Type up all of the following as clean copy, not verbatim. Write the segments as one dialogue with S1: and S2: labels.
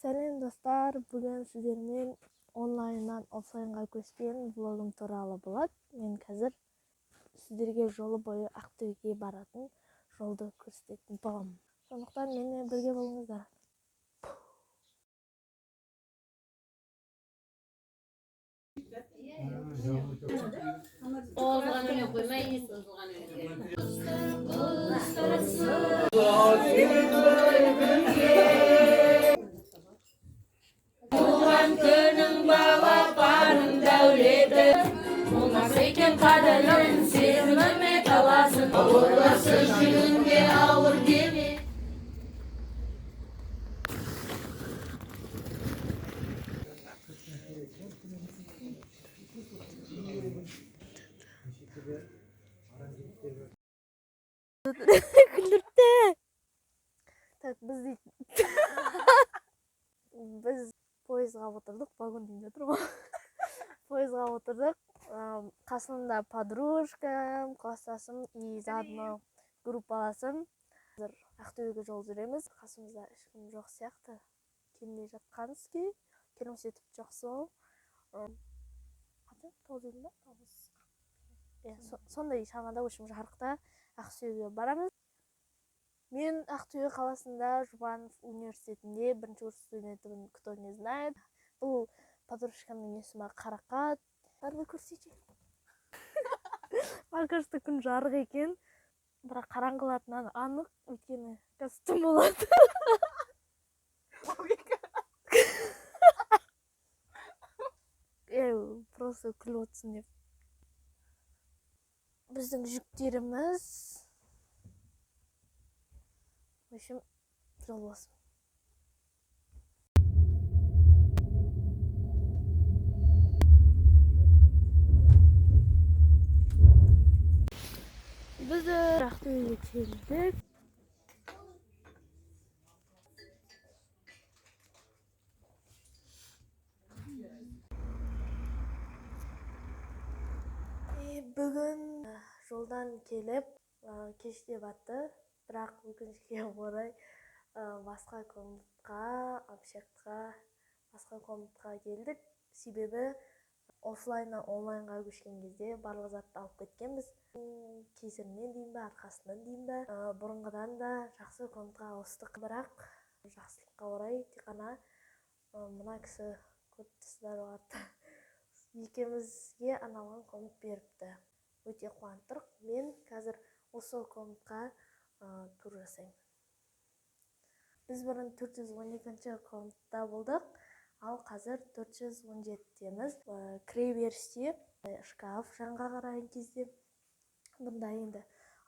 S1: Сәлем, достар! Бүгін сіздермен онлайннан офлайнға көшкен влогым туралы болады. Мен қазір сіздерге жолы бойы Ақтөбеге баратын жолды көрсететін боламын. Сондықтан менімен бірге болыңыздар.
S2: Оғызған өлең қоймай, созылған өлең. Туған күнің балапаным дәулеті, болмас екен қадірін сезіміме таласын. Ауырласы жүгіңде ауыр деме.
S1: Күлдіртті. Так, біз дейтін біз пойызға отырдық, вагон дейін жатыр ғой. Пойызға отырдық. Қасымда подружкам, класстасым и заодно группаласым. Қазір Ақтөбеге жол жүреміз. Қасымызда ешкім жоқ сияқты. Келмей жатқан іске. Келмесе тіпті жақсы ол. Қанша? 9:50 ба? 9:40. Иә, сондай шамада, в общем, жарықта Ақтөбеге барамыз. Мен Ақтөбе қаласында Жұбанов университетінде бірінші курс студентімін, кто не знает. Бұл подружкамның есімі Қарақат. Бәрі көрсетейін. Пока что күн жарық екен, бірақ қараңғылатынын анық, өйткені қазір түн болады. Е, просто күліп отырсын деп. Біздің жүктеріміз. В общем, жол болсын. Біз Ақтөбеге келдік. И бүгін жолдан келіп, кеште батты, бірақ өкінішке орай басқа комнатқа, общакқа, басқа комнатқа келдік. Себебі офлайннан онлайнға көшкен кезде барлық затты алып кеткенбіз. Кесірінен дейін бе, арқасынан дейін бе, бұрынғыдан да жақсы комнатқа ауыстық. Бірақ жақсылыққа орай тек қана мына кісі көріп тұрсыздар оларды. Екеумізге арналған комнат беріпті. Өте қуанып тұрмын. Мен қазір осы комнатқа тур жасаймын. Біз бұрын 412 комнатта болдық, ал қазір 417-теміз. Кіре берісте шкаф жанға қараған кезде, бұнда енді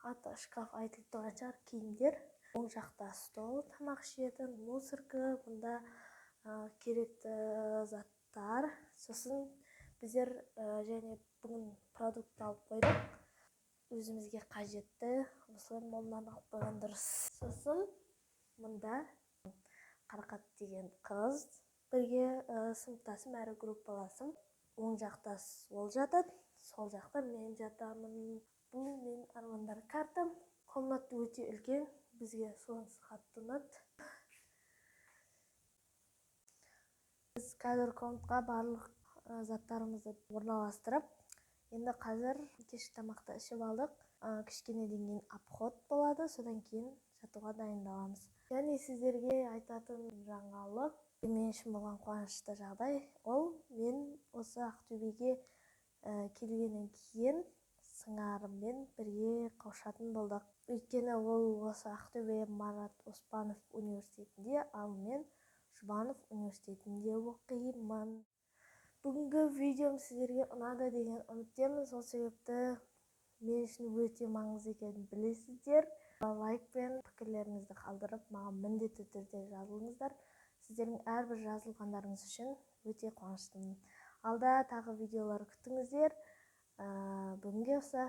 S1: аты шкаф айтылып тұрған шығар, киімдер. Оң жақта стол, тамақ ішетін, мусорка, бұнда керекті заттар. Сосын біздер және бүгін продукт алып қойдық. Өзімізге қажетті, осылай молынан алып қойған дұрыс. Сосын мұнда Қарақат деген қыз бірге сыныптасым әрі группаласым. Оң жақта ол жатады, сол жақта мен жатамын. Бұл менің армандар картам. Комнат өте үлкен, бізге сонысы қатты ұнады. Біз қазір комнатқа барлық заттарымызды орналастырып, енді қазір кешкі тамақты ішіп алдық. Кішкенеден кейін обход болады, содан кейін жатуға дайындаламыз. Және сіздерге айтатын жаңалық, мен үшін болған қуанышты жағдай, ол мен осы Ақтөбеге келгеннен кейін сыңарыммен бірге қауышатын болдық. Өйткені ол осы Ақтөбе Марат Оспанов университетінде, ал мен Жұбанов университетінде оқимын. Бүгінгі видеом сіздерге ұнады деген үміттемін. Сол себепті мен үшін өте маңызды екенін білесіздер. Лайк пен пікірлеріңізді қалдырып, маған міндетті түрде жазылыңыздар. Сіздердің әрбір жазылғандарыңыз үшін өте қуаныштымын. Алда тағы видеолар күтіңіздер. Бүгінге осы.